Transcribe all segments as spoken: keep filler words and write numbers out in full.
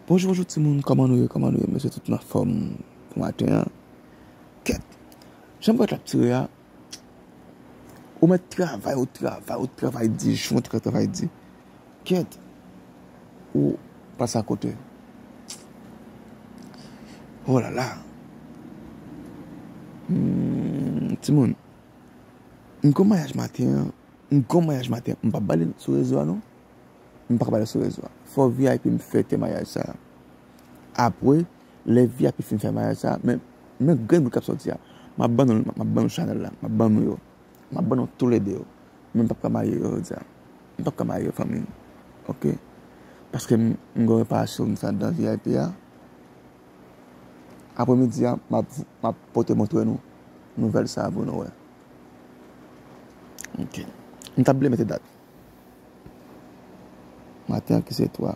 Bonjou, bonjou timoun, kòman nou ye, kòman nou ye? M swete tout nou anfòm pou maten an. Kèt, jan m wè t ap tire a, ou mèt travay, ou travay, ou travay di jou, ou travay di. Kèt, ou pase akote. Oh la la. Hmm, timoun, m gon maryaj maten an, m gon maryaj maten an, m p ap ba l sou rezo a non. M pa ka pale sou rezo a. Fò V I P m fete maryaj sa a. Apre, lè V I P fin fè maryaj sa a, men, men grenn boul k ap sòti a. M ap ban nou, m ap ban nou chanèl la. M ap ban nou yo. M ap ban nou toulede yo. Men m p ap ka marye yo jodi a. M p ap ka marye yo, fanmi. Oke? Paske m, m gen reparasyon m fè anndan V I P a. Apremidi a, m ap, m ap pote montre nou nouvèl sa a pou nou wè. Oke. M t ap bliye mete dat. Maten an ki se twa.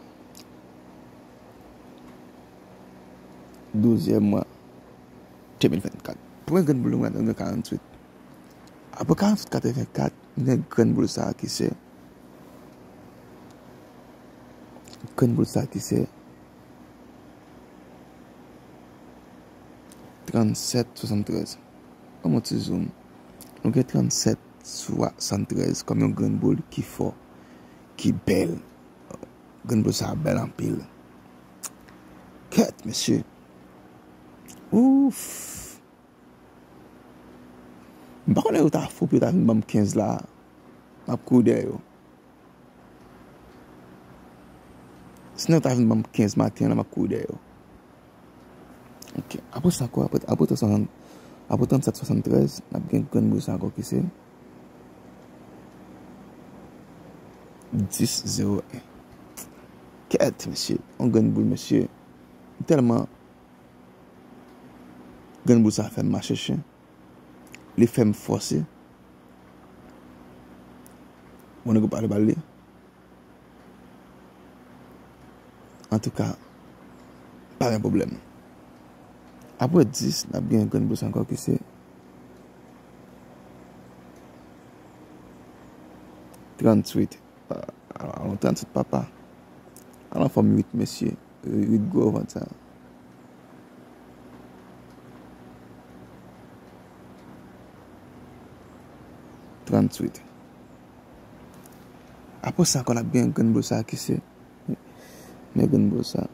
Douzyèm mwa de mil vennkat. Premye grenn boul mwen, mwen gen karanntuit. Apre karanntuit katrevenkat, m gen grenn boul sa a ki se, grenn boul sa a ki se trannsèt swasanntrèz. Ban m yon ti zoom. Nou gen trannsèt swasanntrèz kòm yon grenn boul ki fò, ki bèl. Grenn boul sa a bèl anpil. Kèt, mesye. Ouf. M pa konnen yo ta fou pou yo ta vin ban m kenz la. M ap kouri dèyè yo. Si nèg ta vin ban m kenz maten an, m ap kouri dèyè yo. Ok. Apre sa ankò, apre, apre trannsèt, apre trannsèt swasanntrèz, n ap gen grenn boul sa ankò ki se dis zewo en. Kèt, mesye. Yon grenn boul, mesye. M tèlman grenn boul sa fè m mache chen. Li fè m fòse. Bon, nèg yo pale, pale li. Antouka, pa gen pwoblèm. Apre dis, n ap gen grenn boul sa ankò ki se trantuit. A, alon trantuit, papa. Al anfòm uit, mesye. Uit gwo vant sa. Trantuit. Apre sa ankò, n ap gen grenn boul sa ki se, men grenn boul sa.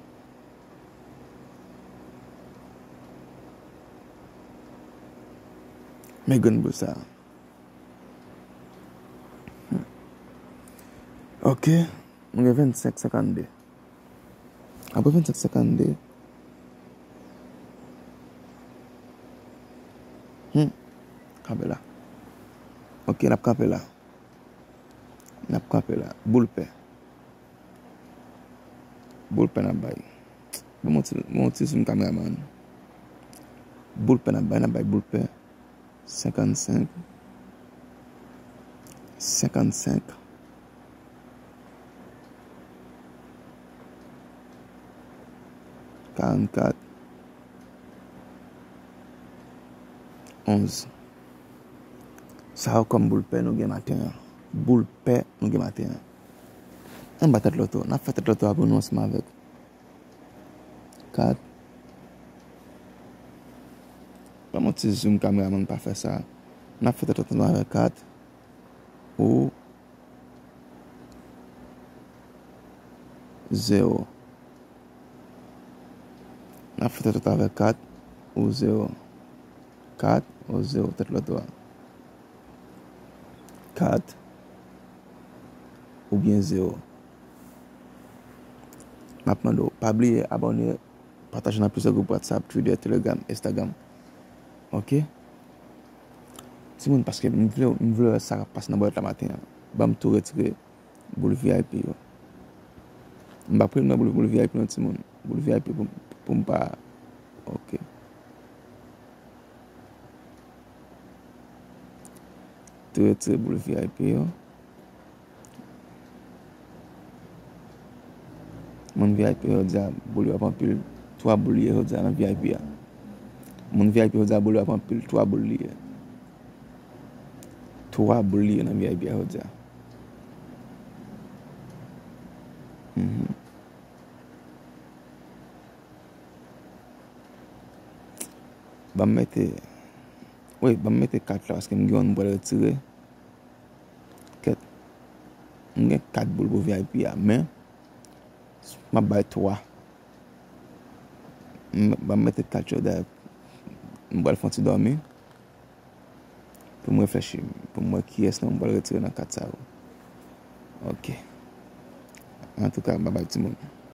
Men grenn boul sa. Ok, mwen gen vennsenk senkannde. Apre vennsenk senkannde. Hmm. Kanpe la. Ok, n ap kanpe la. N ap kanpe la. Boul pè. Boul pè n ap bay. Bon, mon ti, mon ti zoom kameraman. Boul pè n ap bay, n ap bay boul pè. Senkannsenk, senkannsenk, karannkat, onz. Sa yo kòm boul pè nou gen maten an. Boul pè nou gen maten an. Ann ba tèt loto. N ap fè tèt loto a pou nou ansanm avèk kat. Ban m yon ti zoom, kameramann, pa fè sa. N ap fè tèt loto avèk kat ou zewo. N ap fè tèt loto avèk kat ou zewo. Kat ou zewo, tèt loto a. Kat oubyen zewo. M ap mande w, pa bliye abòne, pataje nan plizyè gwoup WhatsApp, Twitter, Telegram, Instagram. Ok? Timoun, paske m vle, m vle wè sa k ap pase nan bòlèt la maten an. Ban m tou retire boul V I P yo. M p ap retire boul, boul V I P non, timoun. Boul V I P pou, pou m pa. Ok. Tou retire boul V I P yo. Moun V I P yo jodi a, boul yo ap anpil. Twa boul li ye jodi a nan V I P a. Moun V I P yo jodi a, boul yo ap anpil. Twa boul li ye. Twa boul li ye nan V I P a jodi a. Mhm. Ban m mete, wi, ban m mete kat la, paske m gen youn m pral retire. Kèt. M gen kat boul pou V I P a, men m ap bay twa. M, ban m mete kat yo dèyè. M pral fè yon ti dòmi. Pou m reflechi, pou m wè kiyès nan m pral retire nan kat sa yo. Ok. Antouka, babay timoun.